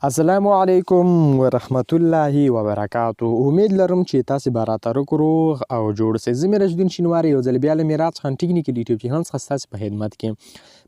السلام علیکم ورحمت الله وبرکاته. امید لرم چې تاسو به راته روغ او جوړ سئ. زه میراج شینواری یو ځل بیا له میراج خان ټیکنیکل یوټیوب چینل څخه ستاسو په خدمت کې.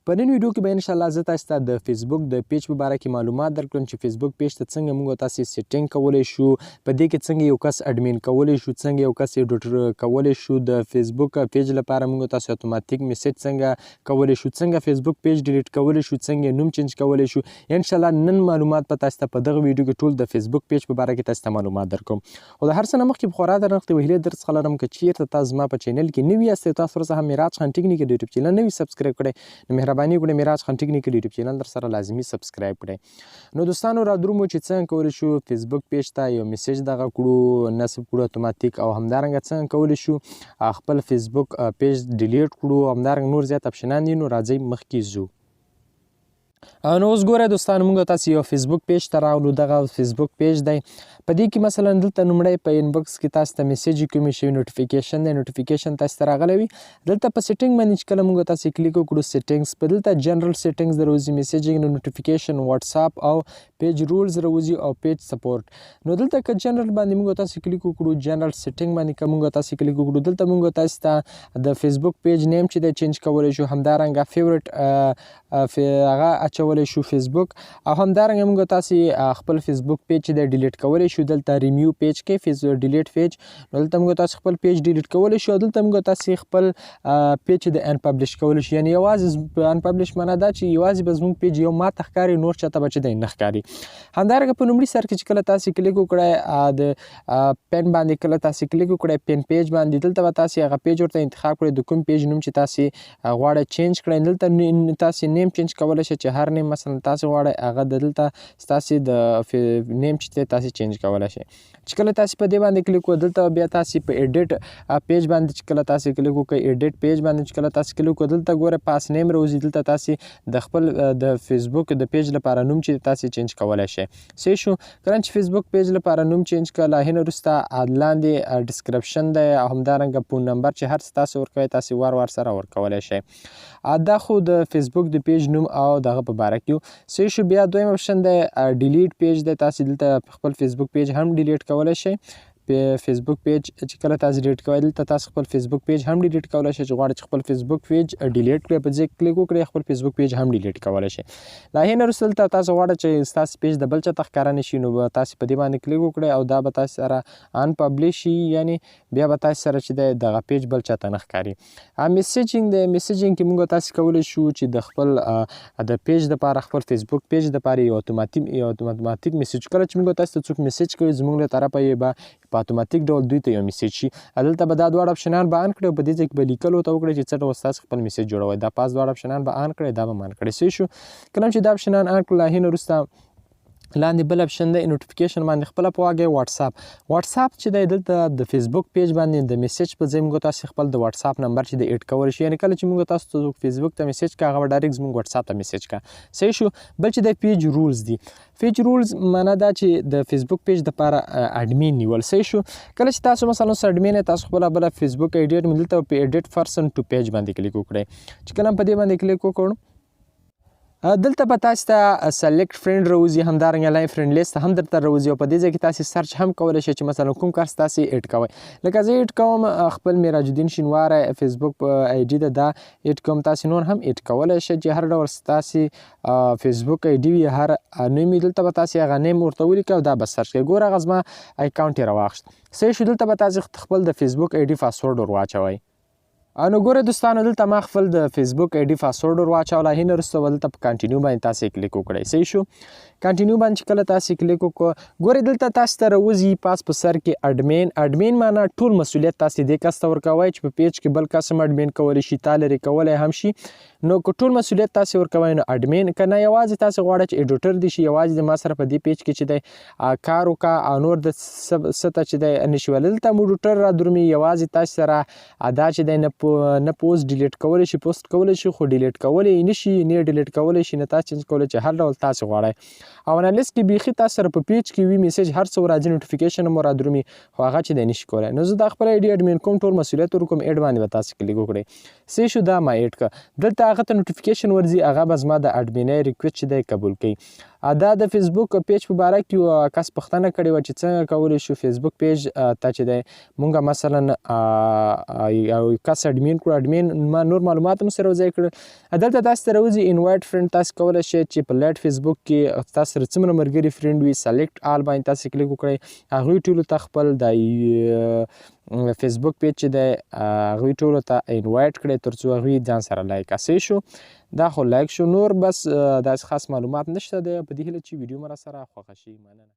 په نن ویډیو کې به ان شاء الله زه تاسو ته د فیسبوک د پیج په باره کې معلومات درکړم چې فیسبوک پیج ته څنګه موږ تاسو setting کولی شو، په دې کې څنګه یو کس admin کولی شو، څنګه یو کس editor کولی شو، د فیسبوک پیج لپاره موږ تاسو اتوماتیک message څنګه کولی شو، څنګه فیسبوک پیج delete کولی شو، څنګه نوم change کولی شو. ان شاء الله نن معلومات په تاسو ته په دغه ویډیو کې ټول د فیسبوک پیج په باره کې تاسو ته معلومات درکوم. خو د هر څه نه مخکې خورا درنښت او هیله در څخه لرم که چیرته تاسو زما په چینل کې نوي یاست، تاسو ورسره هم میراج خان ټیکنیکل یوټیوب چینل نوي subscribe کړئ، نو مهرباني وکړئ میراج خان ټیکنیکل یوټیوب چینل در سره لازمي subscribe کړئ. نو دوستانو را درومو چې څنګه کولی شو فیسبوک پیج ته یو message دغه کړو، نصب کړو اتوماتیک، او همدارنګه څنګه کولی شو خپل فیسبوک پیج delete کړو، همدارنګه نور زیات آپشنان دي. نو راځئ مخکې ځو. نو اوس ګورئ دوستانو، موږ تاسو یو فیسبوک پیج ته راغلو. دغه فیسبوک پیج دی. په دې کې مثلا دلته لومړی په inbox کې تاسو ته message کومې شوي notification دی، notification تاسو ته راغلی وي. دلته په setting باندې چې کله موږ تاسو کلیک وکړو settings، په دلته general settings دروځي، messaging، notification، واتساپ او page roles راوځي او page support. نو دلته که جنرال باندې موږ تاسو کلیک وکړو، general setting باندې که موږ تاسو کلیک وکړو، دلته موږ تاسو ته د فیسبوک پیج name چې دی change کولی شو، همدارنګه favorite هغه اچولی شو فیسبوک، او همدارنګه موږ تاسو خپل فیسبوک پیج چې دی delete کولی شو. دلته ریمیو پیج کې فیس delete page، نو دلته موږ تاسو خپل پیج delete کولی شو. دلته موږ تاسو خپل پیج د unpublish کولی شو، یعنی یوازې unpublish معنا دا چې یوازې به زموږ پیج یو ماته ښکاري، نور چاته به چې دی نه ښکاري. همدارنګه په لومړي سر کې چې کله تاسو کلیک وکړئ د pin باندې، کله تاسو کلیک وکړئ pin page باندې، دلته به تاسو هغه پیج ورته انتخاب کړئ د کوم پیج نوم چې تاسو غواړئ change کړئ. دلته تاسو name change کولی شئ چې هر name مثلا تاسو غواړئ هغه دلته ستاسو د name چې تاسو change کولی شئ. چې کله تاسو په دې باندې کلیک وکړئ، دلته بیا تاسو په edit page باندې چې کله تاسو کلیک وکړئ، edit page باندې چې کله تاسو کلیک وکړئ، دلته ګوره پاس name راوځي. دلته تاسو د خپل د فیسبوک د پیج لپاره نوم چې تاسو change کولی شئ. صحیح شو. کله چې فیسبوک پیج لپاره نوم change کړه، هنه وروسته لاندې description دی او همدارنګه phone number چې هر څه تاسو ورکوئ تاسو وار وار سره ورکولی شئ. دا خو د فیسبوک د پیج نوم او دغه په باره کې. صحیح شو. بیا دویم آپشن دی delete page دی. تاسو دلته خپل فیسبوک پیج هم delete کولی شئ. فیسبوک پیج چې کله تاسو delete کوئ، دلته تاسو خپل فیسبوک پیج هم delete کولی شئ. چې غواړئ چې خپل فیسبوک پیج delete کړئ، په دې کلیک وکړئ، خپل فیسبوک پیج هم delete کولی شئ. له هغې نه وروسته دلته تاسو غواړئ چې ستاسو پیج د بل چا ته ښکاره نه شي، نو به تاسو په دې باندې کلیک وکړئ او دا به تاسو سره unpublish شي، یعنی بیا به تاسو سره چې دی دغه پیج بل چا ته نه ښکاري. messaging دی. messaging کې موږ تاسو کولی شو چې د خپل د پیج دپاره، خپل فیسبوک پیج دپاره یو اتوماتیک message، کله چې موږ تاسو ته څوک message کوي زموږ له طرفه یې به په اتوماتیک ډول دوی ته یو message شي. دلته به دا دواړه آپشنان به on کړئ او په دې ځای کې به لیکلو ته وکړئ چې څه ډول ستاسو خپل message جوړوئ. دا پاس دواړه آپشنان به on کړئ، دا به on کړئ. صحیح شو. کله چې دا آپشنان on کړل، له هغې نه وروسته لاندې بل آپشن دی notification باندې خپله پوهاږئ. واتساپ چې دی دلته د فیسبوک پیج باندې د message په ځای موږ تاسو خپل د واتساپ نمبر چې دی add کولی شو، یعنی کله چې موږ تاسو ته فیسبوک ته message کا، هغه به direct زموږ واتساپ ته message کا. صحیح شو. بل چې دی page roles دی. page roles معنا دا چې د فیسبوک پیج دپاره admin نیول. صحیح شو. کله چې تاسو مثلا اوس admin یې، تاسو خپله بله فیسبوک ID دلته په edit person to page باندې کلیک وکړئ. چې کله په دې باندې کلیک وکړو، دلته به تاسو ته select friend راوځي، همدارنګه لاین friend list هم درته راوځي، او په دې ځای کې تاسو search هم کولی شئ چې مثلا کوم کس تاسو add کوئ. لکه زه add کوم خپل میراج الدین شینواری فیسبوک ID ده، دا add کوم. تاسو نور هم add کولی شئ چې هر ډول ستاسو فیسبوک ID وي، هر نوم وي، دلته به تاسو هغه name ورته ولیکئ او دا به search کړئ. ګوره هغه زما account یې راواخیست. صحیح شو. دلته به تاسو خپل د فیسبوک ID password ور واچوئ. نو ګوره دوستانو، دلته ما خپل د فیسبوک ID password ور واچوله. هنه وروسته به دلته په continue باندې تاسو کلیک وکړئ. صحیح شو. continue باندې چې کله تاسو کلیک وکړو، ګوره دلته تاسو ته راوځي پاس په سر کې admin. admin معنا ټول مسؤلیت تاسو دې کس ته ورکوئ چې په پیج کې بل کس هم admin کولی شي، تا لرې کولی هم شي. نو که ټول مسؤلیت تاسو ورکوئ نو admin، که نه یوازې تاسو غواړئ چې editor دي شي، یوازې د ما سره په دې پیج کې چې دی کار وکړه او نور د څه ته چې دی نشي ویلی. دلته moderator را درومي، یوازې تاسو سره دا چې دی نه post delete کولی شي، پوسټ کولی شي، خو delete کولی یې نشي، نه delete کولی شي، نه تاسو change کولی شي، هر ډول تاسو غواړئ. او analyst کې بیخي تاسو سره په پیج کې وي message هر څه راځي، notification هم را درومي، خو هغه چې دی نشي کولی. نو زه دا خپل ID admin کوم، ټول مسؤلیت ورکوم. add باندې به تاسو کلیک وکړئ. صحیح شو. دا ما add کړ. دلته هغه ته notification ورځي، هغه به زما د admin ۍ request چې دی قبول کړي. دا د فیسبوک پیج په باره کې یو کس پوښتنه کړې وه چې څنګه کولی شو فیسبوک پیج ته چې دی مونږ مثلا یو کس اډمین کړو. اډمین ما نور معلومات هم سره ځای کړل. دلته تاسو ته راوځي انوایټ فرند. تاسو کولی شئ چې په لایټ فیسبوک کې تاسو سره څومره ملګري فرند وي، سلیکټ آل باندې تاسو کلیک وکړئ، هغوی ټولو ته خپل د فیسبوک پیج چې دی هغوی ټولو ته انوایټ کړئ ترڅو هغوی ځان سره لایک اسې شو. دا خو لایک شو، نور بس داسې خاص معلومات نشته دی. په دې هیله چې ویډیو مو راسره خوښه شي. مننه.